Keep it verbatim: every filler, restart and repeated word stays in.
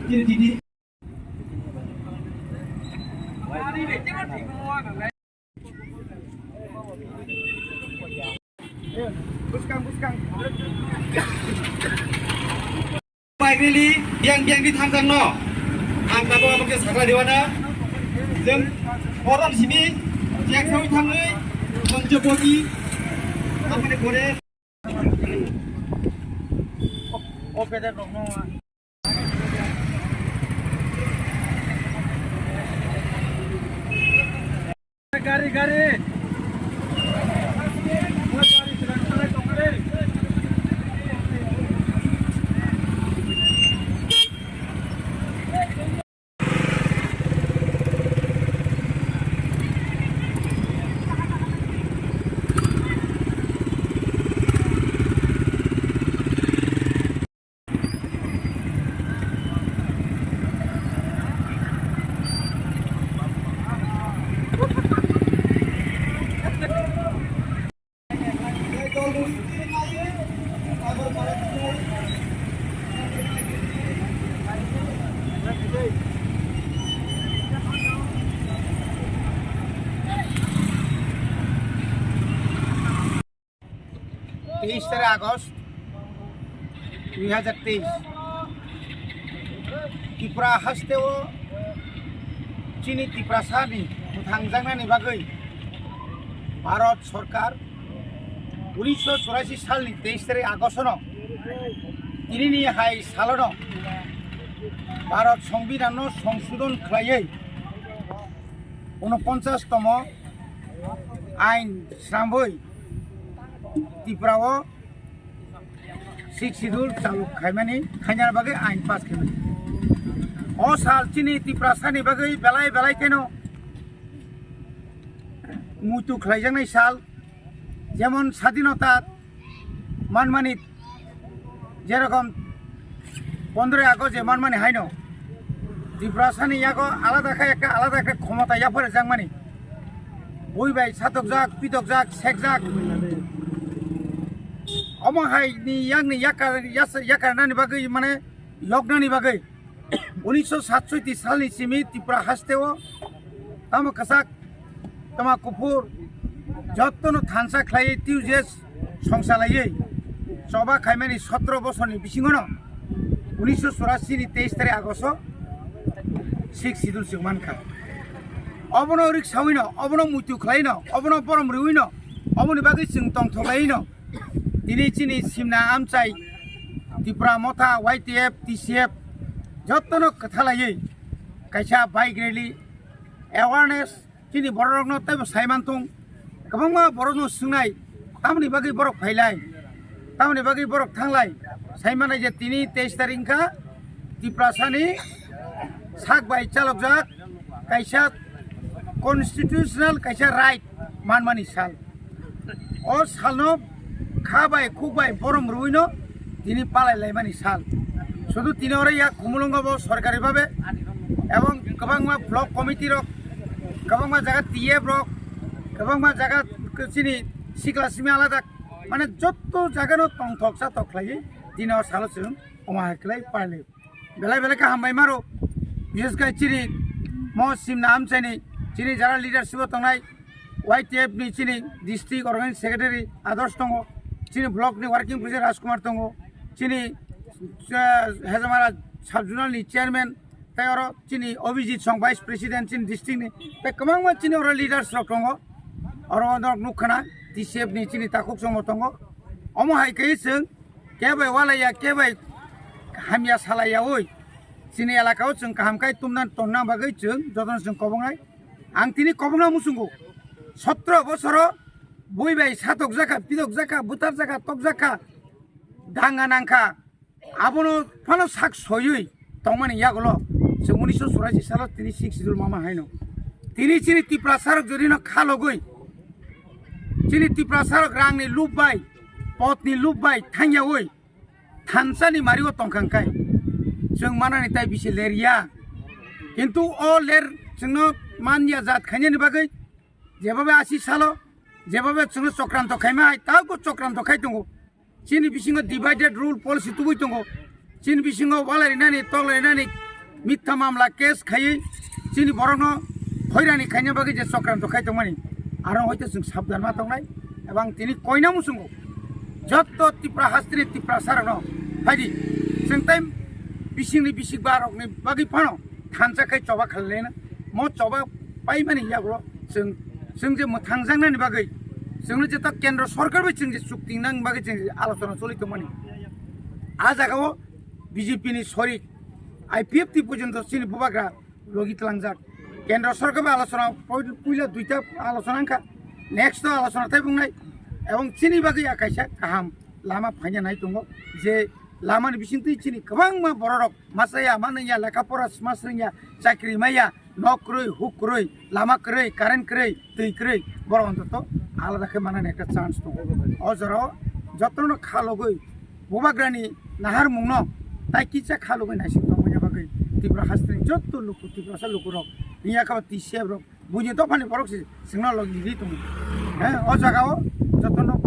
Bike rally biyang biyang di thangjak no. Ang tabuk abo khe sakla diwana. Jeng korom simi jeng sawi thangwi Panchapati amane gore. Gari, gari. Teis tarik August dui hajar teis, Tripura hasteo chini Tiprasani mwthangjaknani bagwi Bharat Sorkar unisho churashi salni teis tarik August-no tinini hai salono Bharat Songbidanno songsodon khlaiwi unoponchas tomo ain srambwi Tripura o Sixth Schedule chaluk khaimani, khaina bagwi ain pass khaimani. O sal chini Tiprasani bagwi belai belai kheno muitu khlaijaknai sal, jemon sadinota manmani, jerokom pondroi August je manmani haino Tiprasani yago alada khe ekta alada ekta khomota yapharjakmani. Bui bai satokjak, pitokjak, sekjak. Omo hai ni yang ni yakar, yas-, yakarnani bagwi, mane, yoknani bagwi unisho satsoiti salni simi Tripura hasteo tamo kwchak, tamo kuphur, jottono thansa khlaiwi T U J S songsalaiwi choba khaimani sotro bosorni bisingono unisho churasi ni teis tarik August o Sixth Schedule chwng mankha. Obono riksawino, obono muitu khlaino, obono borom rwino, oboni bagwi chwng tongthoklaino. Tini chini simna amchai Tipra Motha, Y T F, T C F jottono kwthalaiwi kaisa bike rally awareness chini bororokno teibo saimanthung. Kwbangma borokno swngnai, tamoni bagwi borok phailai, tamoni bagwi borok thanglai, saimanai je tini teis tarik wngkha Tiprasani sak bai chalokjak kaisa constitutional kaisa right manmani sal. O salno kha bai khuk bai borom rwino tini palai laimani sal. Sudu tini oro yak Khumulwngo bo sorkari babe ebong kwbangma block committee rok, kwbangma jaga T F rok, kwbangma jaga chini sikla simi alada, mane jotto jagano tongthok chathok khlaiwi tini o salo chwng omo hai khlai palai laio. Belai belai khe hambai maro. Bishes khe chini mo simna amchaini chini jara leadership o tongnai Y T F ni chini district organizing secretary Adarsh tongo, chini block ni working president Rajkumar tongo, chini, eh, Hezamara sub zonal ni chairman, tei oro chini Abhijit song vice president chini district ni, tei kwbangma chini oro leaders rok tongo, oro norok nukha na T C F ni chini takhuk chwngbo tongo. Omo hai khe chwng khe bai walaiya, khe bai hamya salaiyaui chini elaka o chwng kaham khai tumna tonna bagwi chwng jotono chwng kobongnai. Ang tini kobongna muchungo, sotro bosoro bui bai satokjakha, pitokjakha, butarjakha, tokjakha, danga nangkha, abono phano sak soiwi tongmani yagulo chwng unisho churashi salo tini Sixth Schedule mama haino. Tini chini Tiprasarok jodino khalogwi, chini Tiprasarok rangni lub bai, potni lub bai thangyaui thansani mario tongkha khe chwng manani tai bisi ler ya. Kintu o ler chwngno man ya jat khainani bagwi jebhabe asi salo, jebhabe chwngno chokranto khaima hai, tabo chokranto khai tongo. Chini bisingo divided rule policy tubui tongo. Chini bisingo walai rinani, tolai rinani, Mitha mamla case khaiwi chini borokno hoirani khaina bagwi je chokranto khai tongmani, aro hoite chwng sabdan ma tongnai. Ebang tini koina muchungo jotto Tipra hasteni Tiprasarokno phaidi, chwng tei bisingni bisik barokni bagwi phano thansa khai choba khalai laina. Mo choba paimani yagulo chwng, chwng je mwthangjaknani bagwi chwngno jeta kendro sorkar bai chwng je chukti nang bagwi chwng je alochona choli tongmani. A jagao B J P ni sorik I P F T porjonto chini bubagra logi tlangjak. Kendro sorkar bai alochona poi-, puila duita alochona wngkha, next o alochona tei bungnai. Ebong chini bagwi a kaisa kaham lama phaina nai tongo, je lamani bisingtwi chini kwbangma bororok masa ya, manwi ya, lekha pora sma swrwng ya, chakri maya, nok kwrwi, huk kwrwi, lama kwrwi, current kwrwi, twi kwrwi, borok ontoto alada khe manani ekta chance tongo. O jorao jotono khalogwi bubagrani naharmungno tai kisa khalogwi naising tongmani bagwi Tripura hasteni jotto luku, Tiprasa lukurok, wngya khe T C F rok, buini dophani borok se chwngno logi ri tongo. He, o jagao jotono